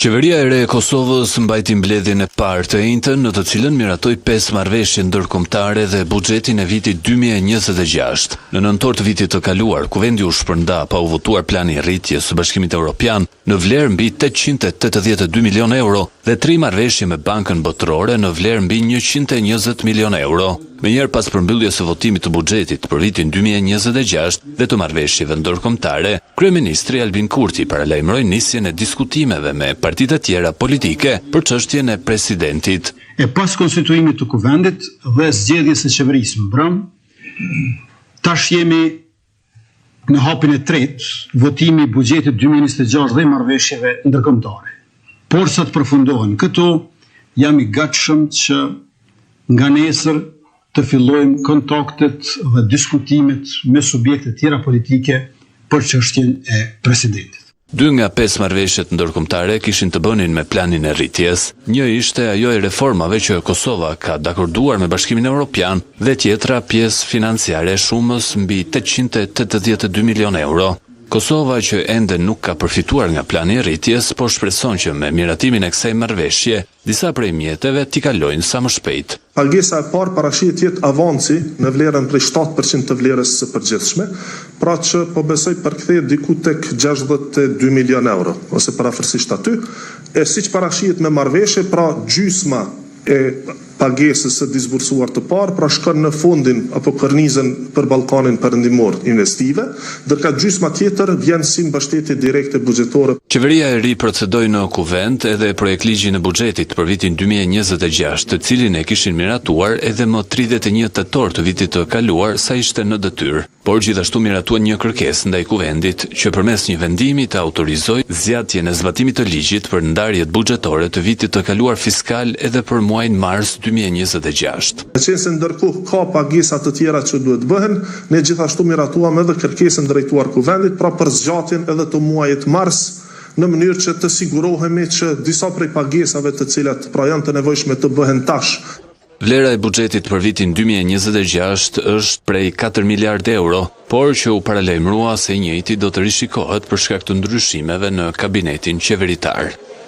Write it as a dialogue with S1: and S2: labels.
S1: Qeveria e re e Kosovës mbajti mbledhjen e parë të enjten, në të cilën miratoi pesë marrëveshje ndërkombëtare dhe buxhetin e vitit 2026. Në nëntor të vitit të kaluar, Kuvendi u shpërnda pa u votuar plani i rritjes së Bashkimit Evropian në vlerë mbi 882 milionë euro dhe tri marrëveshje me Bankën Botërore në vlerë mbi 120 milionë euro. Menjëherë pas përmbylljes së votimit të buxhetit për vitin 2026 dhe të marrëveshjeve ndërkombëtare, kryeministri Albin Kurti paralajmëroi nisjen e diskutimeve me partitë e tjera politike për çështjen e presidentit.
S2: E pas konstituimit të Kuvendit dhe zgjedhjes së qeverisë mbrëm, tash jemi në hapin e tretë, votimi i buxhetit 2026 dhe i marrëveshjeve ndërkombëtare. Por sa të përfundohen këto, jam i gatshëm që nga nesër të fillojmë kontaktet dhe diskutimet me subjektet tjera politike për çështjen e presidentit.
S1: Dy nga pesë marrëveshjet ndërkombëtare kishin të bënin me planin e rritjes. Një ishte ajo e reformave që Kosova ka dakorduar me Bashkimin Evropian dhe tjetra pjesë financiare e shumës mbi 882 milionë euro. Kosova që ende nuk ka përfituar nga plani i rritjes, po shpreson që me miratimin e kësaj marrëveshje, disa prej mjeteve t'i kalojnë sa më shpejt.
S3: Pagesa e parë parashihet të jetë avanci në vlerën prej 7% të vlerës së përgjithshme, pra që po besoj përkthehet diku tek 62 milion euro, ose përafërsisht aty, e siç parashihet me marrëveshje, pra gjysma e pagesës së disbursuar të parë, pra shkon në fondin apo kornizën për Ballkanin Perëndimor investive, ndërka gjysma tjetër vjen si mbështetje direkte buxhetore.
S1: Qeveria e re procedoi në Kuvend edhe projektligjin e buxhetit për vitin 2026, të cilin e kishin miratuar edhe më 31 tetor të vitit të kaluar sa ishte në detyrë. Por gjithashtu miratuan një kërkesë ndaj Kuvendit që përmes një vendimi të autorizojë zgjatjen e zbatimit të ligjit për ndarjet buxhetore të vitit të kaluar fiskal edhe për muajin mars 2026.
S3: Meqenëse ndërkohë ka pagesa të tjera që duhet bëhen, ne gjithashtu miratuam edhe kërkesën drejtuar Kuvendit, pra për zgjatjen edhe të muajit mars, në mënyrë që të sigurohemi që disa prej pagesave të cilat pra janë të nevojshme të bëhen tash.
S1: Vlera e buxhetit për vitin 2026 është prej 4 miliard euro, por që u paralajmërua se i njëjti do të rishikohet për shkak të ndryshimeve në kabinetin qeveritar.